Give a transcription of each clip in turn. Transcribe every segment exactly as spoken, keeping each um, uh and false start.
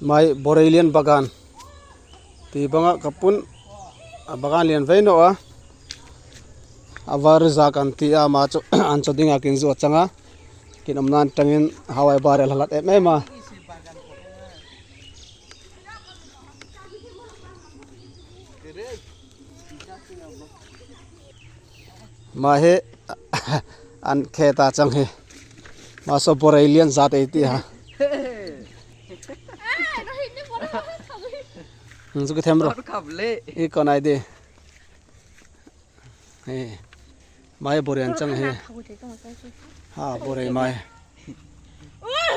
Mai borei lian bagan. Twi banga kapun, a bagan lian bai no a. Abar jakan ti a ma cho, an cho ding a kin ju achanga. Kin amnan tangin hawai bare lalat em em a. Ma he an khe ta chang he. Ma so borei lian jat ei ti ha. Nung suki them ro. Kable. I konai de. He. Mai borei an chang he. Ha, borei mai.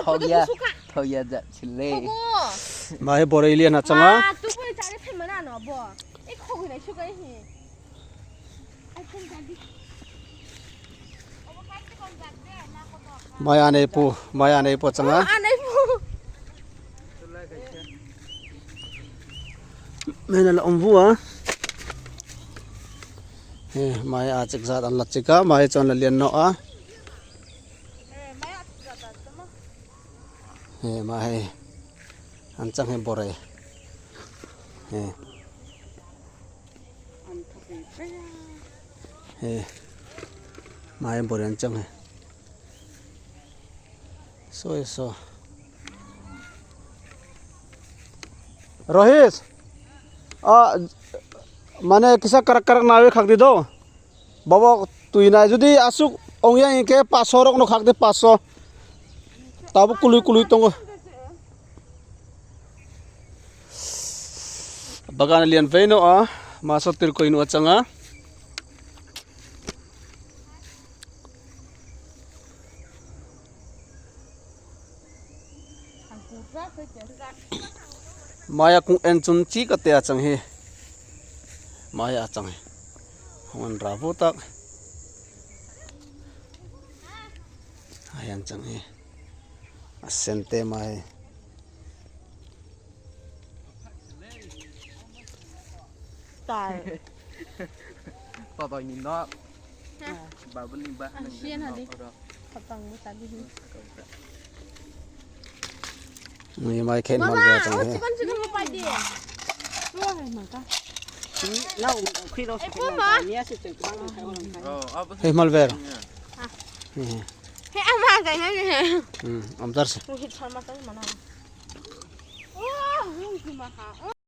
Thokya, thokya jat chile. Mai borei lian ha changa. Ah, tu koi chare thai mana no bo. E khogwi nai sugai he. Mai anei pu, mai anei pu changa. Anai pu. Mena la umbu a. He, mai a chik jat an la chika, mai chon la lian no a. He, mai an chang he borei. He. He. Mai borei an chang he. So, so. Rohis, ah, mane kisa karak karak nawi khak di do. Babo twi nai jodi asuk ongya hinkhe paso rok no khak di paso. Tabuk kului kului tongo. Bagan lian bai no a, maso tirkoi no changa. Maya kung enchun chi kate achang he. Maya achang he. Hon rabu tak. Ayan chang he. Asente mai. Tai. Papa ni no. Babul ni ba. Sian hadi. Patang mo tadi. Ni mai khen mal dia chang he. Chicken chicken mo pai di. Lo hai mata. Na um khri lo. Eh, puma. Ni asi chang. He mal ber. He ama ga he. Hmm, amdar se. Ni thar mata mana. Oh, hung kuma ha.